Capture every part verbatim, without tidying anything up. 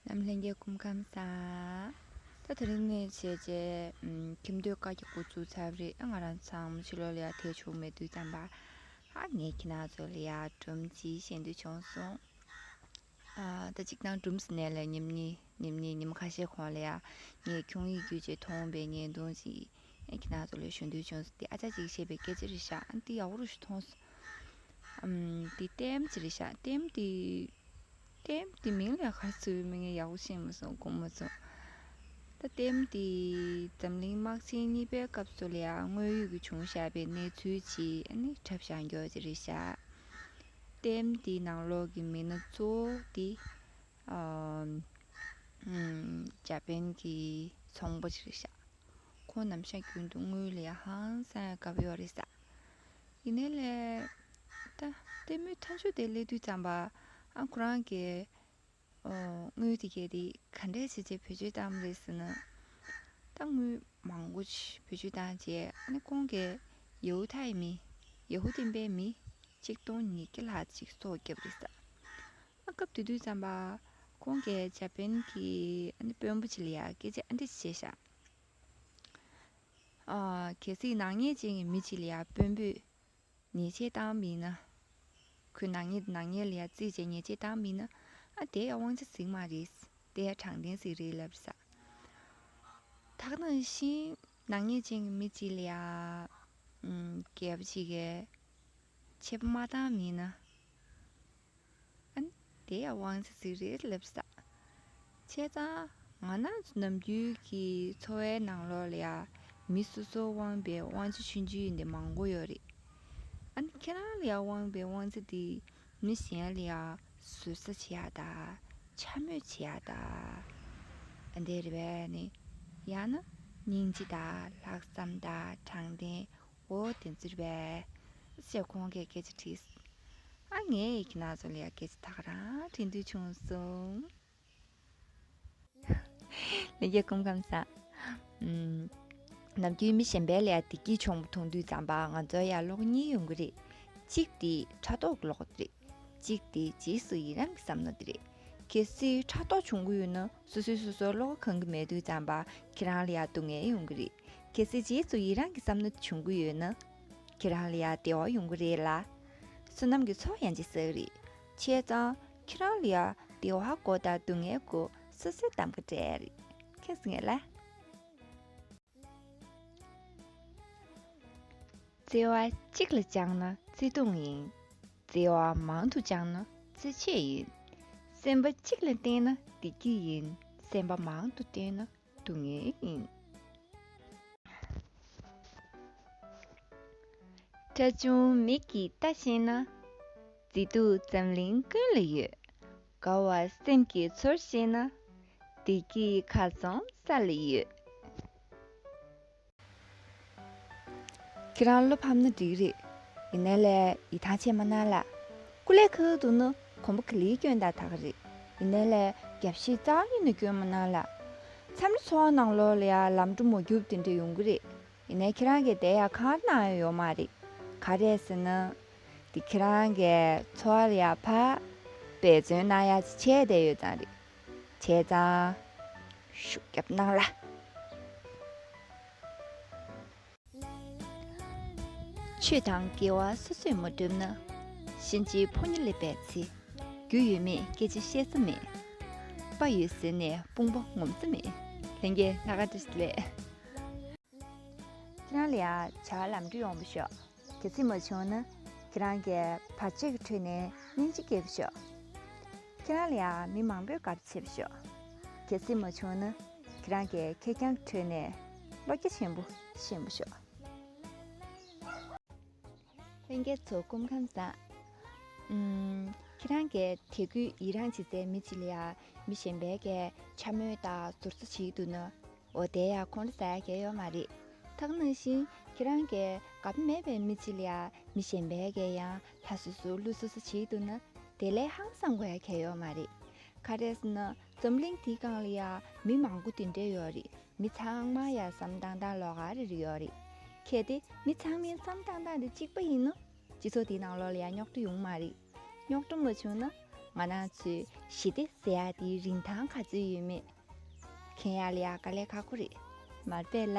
ལྷན་རྒྱས་སྐུ་ཁམས་བཟང་། ད་དེ་རིང་ནས་བྱས་རྗེས་ཁྱིམ་སྡོད་བཀའ་རྒྱ་འགོ་བཙུགས་ཚར་བ་རེད། ང་རང་ཚང་མ་ཕྱི་ལོགས་ལ་ཡ་ཐད་བྱུང་མེད་དུས་ཙམ་པ། ཨ་ངས་ཁྱེད་རང་ཚོ་ལ་ཡ་སྒྲུང་ཅིག་བཤད་འདོད་བྱུང་སོང་། ཨ་ད་གཅིག་ནང་སྒྲུང་ཟེར་ནས་ལ་ཉིན་གཉིས་ཉིན་གཉིས་ཉི་མ་ཁ་ཤས་གོང་ལ་ཡ་ངས་ཁྱུང་ཡིག་བརྒྱུད་ཅེས་མཐོང་བའི་བརྙན་ཐུང་ཅིག་ཨ་ཁྱེད་རང་ཚོ་ལ་ཞུ་འདོད་བྱུང་སོང་། དེ་ཨ་ཅག་ཅིག་བཤད་པའི་སྐད་ཆ་རེད་ཤག་ཨ་འདི་ཡག་པོ་རུ་ཞིག་མཐོང་སོང་། ཨམ་འདི་ལྟད་མོ་ཅིག་རེད་ཤག་ལྟད་མོ་འདི། ལྟད་མོ་དེ་མིང་ལ་ག་རེ་ཟེར་བའི་མིང་ཡང་ཡག་པོ་ཤེས་མ་སོང་། གོ་མ་སོང་། ད་ལྟད་མོ་དེ་འཛམ་གླིང་དམག་ཆེན་གཉིས་པའི་སྐབས་སུ་ལ་ཡང་དངོས་ཡོད་ཀྱི་བྱུང་བཞག་པའི་གནས་ཚུལ་ཅིག་ཨ་ནི་འཁྲབ་བཞག་མགྱོགས་ཅིག་རེད་ཤག་ལྟད་མོ་དེའི་ནང་ལོགས་ཀྱི་མི་སྣ་གཙོ་བོ་དེ་ཨམ་ཨམ་འཇར་པན་གྱི་ཚོང་པ་ཅིག་རེད་ཤག་ཁོང་ནམ་ཞག་རྒྱུན་དུ་དངུལ་ལ་ཡང་ཧང་སང་དགའ་པོ་ཡོད་རེད་ཤག་ཡིན་ནའི་ལས། ད་ལྟད་མོའི་མཐའ་མཇུག་དེ་སླེབས་དུས་ཙམ་པ་ཨ་ཁོ་རང་གིས་ཨོ་དངུལ་དེ་གས་དེ་ག་འདྲས་བྱས་བྱས་བེད་སྤྱོད་བཏང་བ་རེད་ཟེར་ན། ད་དངུལ་མང་པོ་ཅིག་བེད་སྤྱོད་བཏང་རྗེས་ཨ་ནི་ཁོང་གིས་ཡ་ཧུ་དཱ་ཡི་མི་ཡ་ཧུ་དཱི་པའི་མི་ཆིག་སྟོང་ཉིས་བརྒྱ་ལྷག་ཅིག་སྲོག་བསྐྱབས་རེད་ཤག་ཨ་སྐབས་དེ་དུས་ཙམ་པ་ཁོང་གིས་འཇར་པན་གྱི་ཨ་ནི་དཔོན་པོ་ཅིག་ལ་ཡ་སྐད་ཆ་ཨ་འདྲས་བཤད་ཤག་ཨ་གལ་སྲིད་ནག་ཉེས་ཅན་གྱི་མི་ཅིག་ལ་ཡ་དཔོན་པོས་ཉེས་ཆད་བཏང་བ་ཡིན་ན། ཁོས་ནག་ཉེས་ནག་ཉེས་ལ་ཡ་རྩིས་བྱས་ཉེས་ཆད་བཏང་བ་ཡིན་ན། ཨ་དེ་ཡ་དབང་ཆ་ཟིན་མ་རེད། དེ་ཡ་དྲང་བདེན་ཟིག་རེད་ལབ་ས། ད་ག་ནང་བཞིན་ནག་ཉེས་ཅན་གྱི་མི་ཅིག་ལ་ཡ་ཨམ་རྒྱལ་པོ་ཅིག་གིས་ཆད་པ་མ་བཏང་བ་ཡིན་ན། ཨ་ནི་དེ་ཡང་དབང་ཆ་ཟིག་རེད་ལབ་ས། བྱས་ཙང་ང་རང་ཚོ་ནམ་རྒྱུན་གྱི་འཚོ་བའི་ནང་ལོགས་ལ་ཡ་མི་སོ་སོར་དབང་བའི་དབང་ཆ་ཆུང་ཆུང་འདི་མང་པོ་ཡོད་རེད། ཨ་ནི་ཁྱེད་རང་ལ་ཡ་དབང་བའི་དབང་ཆ་འདི་མི་གཞན་ལ་ཡ་ཟུར་ཟ་བྱེད་ཡ་དང་འཕྱ་སྨོད་བྱེད་ཡ་དང་། ཨ་འདི་རེད་པས་ནི། ཡང་ན་སྙིང་རྗེ་དང་ལྷག་བསམ་དང་དྲང་བདེན། འོ་དེ་ཚོ་རེད་པས། ཞེས་ཁོང་གིས་སྐད་ཆ་དྲིས། ཨ་ངས་ཁྱེད་རང་ཚོ་ལ་ཡ་སྐད་ཆ་ད་ག་རང་དྲན་འདོད་བྱུང་སོང་། ལྷན་རྒྱས་སྐུ་ཁམས་བཟང་། ཨམ། ནམ་རྒྱུན་མི་གཞན་པའི་ལ་ཡ་བདེ་སྐྱིད་བྱུང་བ་མཐོང་དུས་ཙམ་པ་ང་ཚོ་ཡ་བློ་ཁོག་གཉིས་ཡོང་གི་རེད། གཅིག་དེ་ཕྲག་དོག་གི་བློ་ཁོག་དེ་རེད། གཅིག་དེ་རྗེས་སུ་ཡི་རང་གི་བསམ་བློ་དེ་རེད། གལ་སྲིད་ཕྲག་དོག་བྱུང་གི་ཡོད་ན་སོ་སོས་སོ་སོར་བློ་ཁོག་གང་གི་མེད་དུས་ཙམ་པ་ཁྱེད་རང་ལ་ཡ་སྡུག་བསྔལ་ཡོང་གི་རེད། གལ་སྲིད་རྗེས་སུ་ཡི་རང་གི་བསམ་བློ་བྱུང་གི་ཡོད་ན། ཁྱེད་རང་ལ་ཡ་བདེ་བ་ཡོང་གི་རེད་ལ། བསོད་ནམས་ཀྱི་ཚོགས་ཡང་ཅིག་བསགས་རེད། བྱས་ཙང་ཁྱེད་རང་ལ་ཡ་བདེ་བ་དགོས་དང་སྡུག་བསྔལ་དགོས་སོ་སོའི་གདམ་ག་སྤྲད་རེད། ཁྱེད་སུ་ངེས་ལ། བརྩེ་བ་གཅིག་ལ་བཅངས་ན་བརྩེ་དུང་ཡིན། བརྩེ་བ་མང་དུ་བཅངས་ན་བརྩེ་ཆད་ཡིན། སེམས་པ་གཅིག་ལ་བརྟེན་ན་བདེ་སྐྱིད་ཡིན། སེམས་པ་མང་དུ་བརྟེན་ན་སྡུག་བསྔལ་ཡིན། ཁྲ་ཆུང་མིག་གིས་ལྟ་ཤེས་ན། མཛེས་སྡུག་འཛམ་གླིང་ཀུན་ལ་ཡོད། དགའ་བ་སེམས་ཀྱིས་ཚོར་ཤེས་ན། བདེ་སྐྱིད་གར་སོང་ས་ལ་ཡོད། ཁྱེད་རང་བློ་ཕམ་ན་འགྲིག་རེད། ཡིན་ནའི་ལས་ཡིད་ཐང་ཆད་མ་གནང་ལ། སྐུ་ལས་ཁག་འདུག་ན་གོམ་པ་ག་ལེར་སྐྱོན་དང་ད་ག་རེད། ཡིན་ནའི་ལས་རྒྱབ་བཤིག་རྩ་བ་ཉིད་ནས་སྐྱོན་མ་གནང་ལ། མཚམས་རེ་འཚོ་བ་ནང་ལོགས་ལ་ཡང་ལམ་འགྲོ་མ་རྒྱུག་དེ་འདྲ་ཡོང་གི་རེད། ཡིན་ནའི་ཁྱེད་རང་གིས་དེ་ཡང་གང་གནང་ཡ་ཡོད་མ་རེད། ག་རེ་ཟེར་ན། དེ་ཁྱེད་རང་གིས་འཚོ་བ་ལ་ཡང་ཕར་འབད་བརྩོན་གནང་ཡ་ཅིག་བྱས་བསྡད་ཡོད་ཙང་རེད། བྱས་ཙང་། ཤུགས་རྒྱབ་གནང་ལ། ཆོས་དང་དགེ་བ་སོ་སོས་མ་བསྒྲུབས་ན། གཤིན་རྗེའི་ཕོ་ཉ་སླེབས་པའི་ཚེ། རྒྱུ་ཡོད་མེད་སྐད་ཆ་བཤད་ས་མེད། དཔའ་ཡོད་ཟེར་ནས་དཔུང་པ་ངོམ་ས་མེད། ལྷན་རྒྱས་ལྷག་དཀར་བཀྲ་ཤིས་བདེ་ལེགས། ཁྱེད་རང་ལ་ཡང་བྱ་བ་ལམ་འགྲོ་ཡོང་བ་ཤོག་གལ་སྲིད་མ་བྱུང་ན་ཁྱེད་རང་གིས་བར་ཆད་ཀྱི་ཁྲོད་ནས་སྙིང་རྗེ་སྐྱེས་པ་ཤོག་ཁྱེད་རང་ལ་ཡང་མི་མང་པོས་དགའ་པོ་བྱེད་པ་ཤོག་གལ་སྲིད་མ་བྱུང་ན་ཁྱེད་རང་གིས་ཁེར་རྐྱང་གི་ཁྲོད་ནས་བློ་རྒྱ་ཆེན་པོ་ཤེས་པ་ཤོག་ལྷན་རྒྱས་ཚོ་སྐུ་ཁམས་བཟང་། ཨུམ། ཁྱེད་རང་གིས་དད་གུས་ཡི་རང་བྱེད་སའི་མི་གཅིག་ལ་ཡང་མི་གཞན་པས་ཀྱིས་འཕྱ་སྨོད་དང་ཟུར་ཟ་བྱེད་འདུག་ན། འོ་དེ་ཡང་ཁོང་ཁྲོ་ཟ་ཡ་གང་ཡོད་མ་རེད། ད་ག་ནང་བཞིན་ཁྱེད་རང་གིས་དགའ་པོ་མེད་པའི་མི་གཅིག་ལ་ཡང་མི་གཞན་པས་ཀྱིས་ཡང་ལྷ་སུ་སུ་ཀླུ་སུ་སུ་བྱེད་འདུག་ན། དེ་ལས་ཧང་སང་དགོས་ཡ་གང་ཡོད་མ་རེད། ག་རེ་ཟེར་ན་འཛམ་གླིང་འདིའི་སྒང་ལ་ཡང་མི་མང་པོ་དེ་འདྲས་ཡོད་རེད། མི་ཚང་མ་ཡང་བསམ་བློ་བཏང་སྟངས་ལོགས་ཀ་རེ་རེ་ཡོད་རེད། གལ་ཏེ་མི་ཚང་མའི་བསམ་བློ་བཏང་སྟངས་དེ་གཅིག་པ་ཡིན་ན། སྤྱི་ཚོགས་དེའི་ནང་ལོགས་ལ་ཡང་རྙོག་དྲ་ཡོང་མ་རེད། རྙོག་དྲ་མ་བྱུང་ན། ང་རང་ཚོའི་ཞི་བདེ་ཟེར་ཡག་དེའི་རིན་ཐང་ག་ཚོད་ཡོད་མེད་མཁྱེན་ཡག་ལ་ཡ་དཀའ་ལས་ཁག་པོ་རེད། མ་རེད་པས་ལ།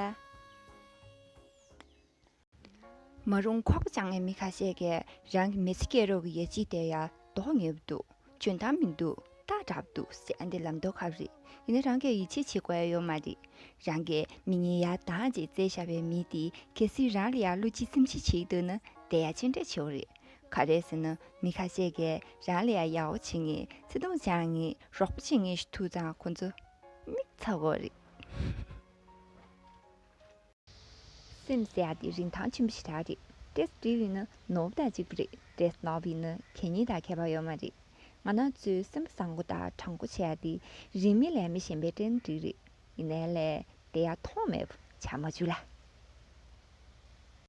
མ་རུང་ཁོག་པ་བཅངས་ནས་མི་ཁ་ཤས་ཀྱིས་རང་གི་མི་ཚེ་སྐྱེལ་རོགས་ཀྱི་ཡ་གཅིག་དེ་ཡ་མདོག་ཉེས་པོ་འདུག་འཇོན་ཐང་མི་འདུག་སྟག་འདྲ་པོ་འདུག་ཟེར་ཨ་འདི་ལབ་མདོག་ཁ་པོ་རེད། ཡིན་ན་རང་གིས་ཡིད་ཆེས་བྱེད་དགོས་ཡ་ཡོད་མ་རེད། རང་གིས་མི་ངན་ཡར་བཏང་བྱས་བཙལ་བཞག་པའི་མི་དེ་གལ་སྲིད་རང་ལ་ཡ་བློ་གཅིག་སེམས་གཅིག་བྱེད་ཀྱི་འདུག་ན་དེ་ཡ་ཅི་འདྲ་ཆེ་བོ་རེད། ག་རེ་ཟེར་ན་མི་ཁ་ཤས་ཀྱིས་རང་ལ་ཡ་ཡག་པོ་བྱེད་མཁན་བརྩེ་དུང་སྦྱང་མཁན་རོགས་པ་བྱེད་མཁན་ཞིག་ཐུག་ཙང་ཁོ་ཚོ་མིག་ཚ་གི་རེད། སེམས་ཟེར་ཡག་དེ་རིན་ཐང་ཆེན་པོ་ཞེ་དྲག་རེད། ཏོག་ཙམ་འགྲིག་ཡིན་ན་ནོར་བུ་དང་གཅིག་པ་རེད། ཏོག་ཙམ་ནོར་བུ་ཡིན་ན་གད་སྙིགས་དང་ཁྱད་པར་ཡོད་མ་རེད། ང་རང་ཚོའི་སེམས་པ་བཟང་པོ་དང་དྲང་པོ་བྱེད་ཡག་དེ་རིན་མེད་ལས་མེད་གཞན་པའི་སྤྲད་ན་འགྲིག་རེད། ཡིན་ནའི་ལས་དེ་ཡག་མཐོང་མེད་པོ་བྱ་མ་བཅུག་ལ།